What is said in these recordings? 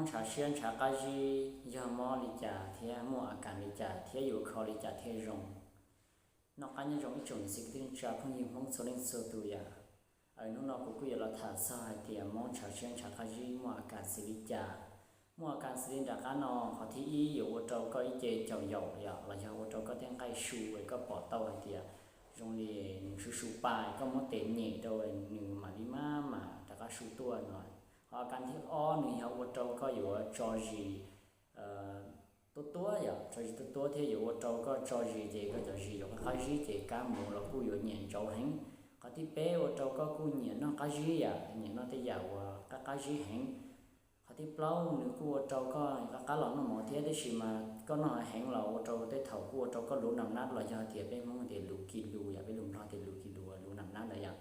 ntshav siab ntshav qab zib yog mob li cas thiab muaj a kas li cas thiab yuav kho li cas thiaj zoo. Noj qab nyob zoo ib tsoom niam txiv kwv tij neej tsa phooj ywg Hmoob txhua leej txhua tus yam. Hnub no kuv kuj yuav los tham txog hais tias mob ntshav siab ntshav qab zib muaj a kas xws li cas. Muaj a kas xws li nram qab no, qhov thib ib yuav ua rau koj ib ce caum yaum yom, los yog ua rau koj tej nqaij su es koj pom tau hais tias zoo li nws su su pa, koj muab tes nyem rau nws mam li maj mam rov qab su tuaj no. Ho a kas thib ob nws yog ua rau koj yuav tso zis tuab tuab yom, tso zis tuab tuab thiab yuav ua rau koj tso zis ces koj cov zis yuav qab qab zib ces kab mus los kuj yuav nyiam ntsauv heev. Qhov thib peb ua rau koj kuj nyiam noj qab zib yom, nyiam noj tej yam uas qab qab zib heev. Qhov thib plaub nws kuj ua rau koj qab qab los noj mov thiab, tab sis mas koj noj heev los ua rau tej thaum kuj ua rau koj lub nam nab los yog tias peb Hmoob tias lub ki lus yom, peb lus Nplog tias lub ki lus, lub nam nab ntawd yom.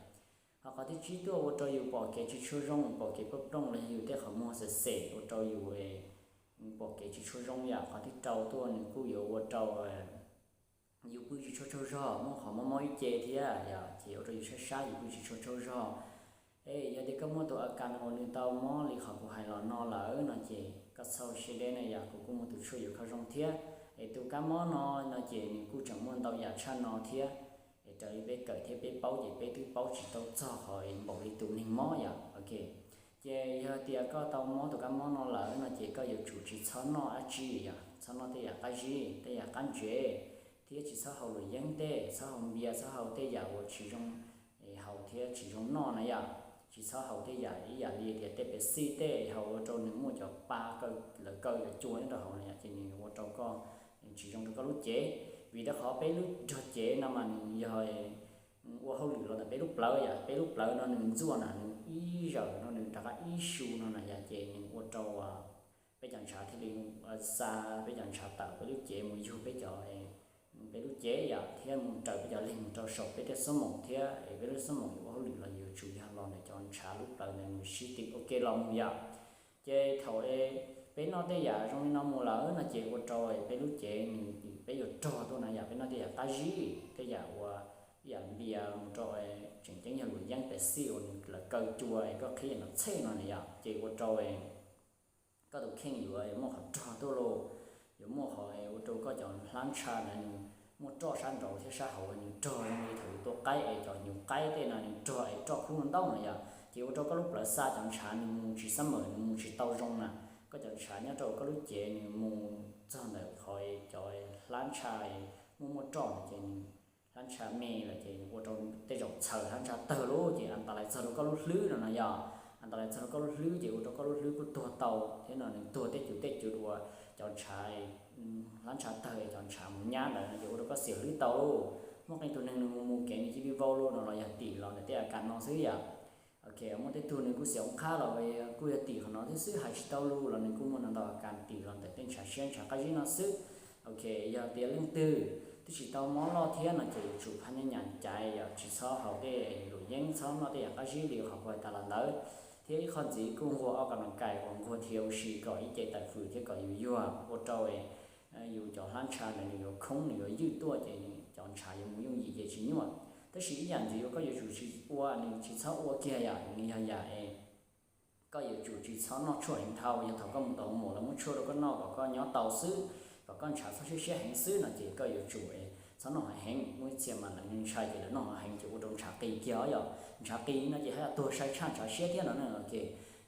Ho qhov thib tsib tuaj ua rau yus pom kev tsis tshua zoo, pom kev plooj plooj los yog yus tej qhov muag xem xem ua rau yus pom kev tsis tshua zoo yom. Qhov thib rau tuaj nws kuj yuav ua rau yus pw tsis tshua tsaug zog, muaj qhov mob mob ib ce thiab yom, ces ua rau yus sab sab yus pw tsis tshua tsaug zog. Es yog tias koj muaj tus a kas uas nws tau mob li qhov kuv hais los no lawm no ces koj txhob siab deb na yom, kuv kuj muaj tus tshuaj yuav kho zoo thiab. Es tus kab mob no no ces nws kuj tseem muaj ntau yam tshaj no thiab. Es raws li peb kawm thiab peb paub ces peb twb paub tsis tau txog qhov npaum li tus neeg mob yom. Ok, ces yog tias koj tau mob tus kab mob no lawm no ces koj yuav tsum tsis txhob noj dab tsi yom, txhob noj tej yam qab zib, tej yam qab ntsev, thiab tsis txhob haus luam yeeb tej, txhob haus npias, txhob haus tej yam uas tsis zoo haus thiab tsis zoo noj na yom. Tsis txhob haus tej yam ib yam li tias tej pes xij tej, haus ua rau nws muaj cov pa, lawv kaw cov cua nyob rau hauv na yom, ces nws ua rau koj, tsis zoo rau koj lub cev. Vim rau qhov peb lub rog cev no mas nws yog ua hauj lwm los ntawm peb lub plawv yom, peb lub plawv no nws ntxuaj na, nws ib zaug no nws rov qab ib su no na yom, ces nws ua rau peb cov ntshav thiaj li xa peb cov ntshav tawm peb lub cev mus yug peb cov, peb lub cev yom, thiab mus raws peb cov leeg mus rau saum peb tej xuab moom thiab es peb lub xuab moom yuav ua hauj lwm los yuav tsum yog los ntawm cov ntshav lub plawv ntawd nws sib tw ua ke los mus yom. Ces thaum peb noj tej yam zoo li no mus lawm no ces ua rau peb lub cev nws, peb yuav rog tuaj na yom, peb noj tej yam qab zib, tej yam ua, tej yam npias mus rau, tseem ceeb yog luam yeeb pes xij uas nws lawv kaw cua es koj qhib los txhej no na yom, ces ua rau koj tus kheej yuav muaj qhov rog tuaj lauj, yuav muaj qhov ua rau koj cov hlab ntsha ntawd nws muaj roj sab nraud thiab sab hauv nws rog zoo li thaum yus tua qaib es cov nyuv qaib tej no nws rog es roj khub ntau na yom, ces ua rau koj lub plawv xa cov ntshav nws mus tsis xab mawm, nws mus tsis tau zoo na. Koj cov ntshav nyob rau koj lub cev nws mus txog ntawm qhov cov hlab ntsha, muaj muaj roj na ces nws, hlab ntsha me lawm ces ua rau tej zaum txhaws hlab ntsha tawg lauj, ces an ta lais txog rau koj lub hlwb no na yom. An ta lais txog rau koj lub hlwb ces ua rau koj lub hlwb kuj tuag tau thiab no, nws tuag tej cuv tej cuv uas cov ntshav, hlab ntsha tawg cov ntshav mus nyab ntawd no ces ua rau koj xiam hlwb tau lauj. Muaj qee tus neeg nws mus mus kev nws cia li vau lauj no los yog tim los ntawm tej a kas no xwb yom. Ok, muaj tej tug nws kuj xiam qab los kuj yog tim qhov no thiab xwb, hais tsis tau lus los nws kuj muaj ntau ntau a kas tim los ntawm tej ntshav siab ntshav qab zib no xwb. Ok, yog tias leej twg twb tsis tau mob loj thiab no ces yuav tsum phaj nyab nyam caiv yom, tsis txhob haus tej luam yeeb, txhob noj tej yam qab zib li qhov kuv hais tas los ntawd. Thiab ib qho ntxiv kuj nquag ob kas nas kais uas nquag thiav ua si kom ib ce tawm fws thiab kom yus yuag ua rau yus cov hlab ntsha ntawd nws yuav khoob nws yuav ywj tuaj ces cov ntshav yuav mus yooj yim ces tsis nyuaj. Tab sis ib yam ntxiv uas koj yuav tsum tsis ua, nws tsis txhob ua kiag yom, nws yog yam es koj yuav tsum tsis txhob noj tshuaj heev dhau. Yog thaum koj mus tau mus lawv muab tshuaj rau koj noj kom koj nyob tau xwb, kom koj ntshav txhob siab siab heev xwb no ces koj yuav tsum txhob noj heev. Muaj ib txhia mas lawv ntshai ces lawv noj heev ces ua rau ntshav qis kiag yom. Ntshav qis no ces haj yam tuag sai tshaj ntshav siab thiab no na. Ok,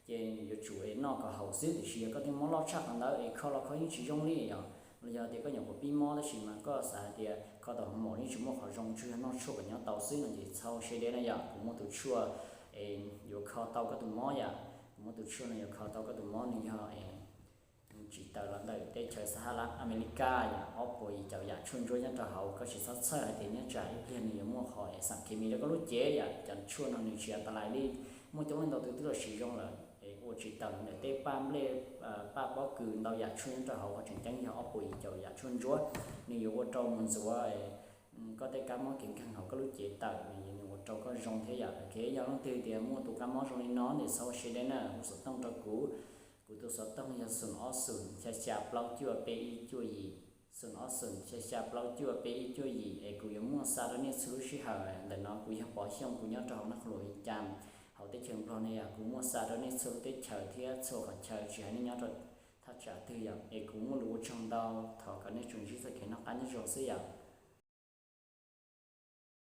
ces yuav tsum noj kom haum xwb, tiam sis yog koj twb mob loj tshaj qhov ntawd es kho los kho yeej tsis zoo li yom, los yog tias koj nyuam qhuav pib mob tab sis mas koj xav hais tias kho tau hauv mom yeej tsis muaj qhov zoo, tsuas yog noj tshuaj kom nyob tau xwb no ces txhob siab deb na yom. Kuv muaj tus tshuaj es yuav kho tau koj tus mob yom. Kuv muaj tus tshuaj no yuav kho tau koj tus mob, nws yog tsis tawm los ntawm teb chaws Saharab America yom, ob puas yim caum yam tshuaj ntsuab nyob rau hauv, koj tsis txhob txhawj hais tias nyob tsam ib pliag nws yuav muaj qhov xam khemis rau koj lub cev yom. Cov tshuaj no nws tsis an ta lais li, muaj coob leej ntau tus twb los siv zoo lawm es ua tsis tawm los ntawm tej paj nplej, paj pob kws, ntau yam tshuaj nyob rau hauv, qhov tseem ceeb yog ob puas yim caum yam tshuaj ntsuab. Nws yuav ua rau mus ntxuav koj tej kab mob kev nkeeg hauv koj lub cev tawm, nws ua rau koj zoo thiab yom. Ok, yog leej twg tias muaj tus kab mob zoo li no ces txhob ua siab deb na, hu xov tooj rau kuv. Kuv tus xov tooj yog xoom ob xoom xya xya plaub cuaj peb ib cuaj yim, xoom ob xoom xya xya plaub cuaj peb ib cuaj yim, es kuv yuav muaj xa rau nej txhua lub sij hawm. Ntawm no kuv yog Pov Xyooj, kuv nyob rau hauv Naj Qhua Luam, Vias Cas. hauv teb chaws Nplog ne yom. Kuv muaj xa rau nej txhua lub teb chaws thiab txhua qhov chaw tsis hais nej nyob rau thaj tsam twg yom. Es kuv muaj lus ua tsaug ntau, thov kom nej tsuas ntsib txoj kev noj qab nyob zoo xwb yom.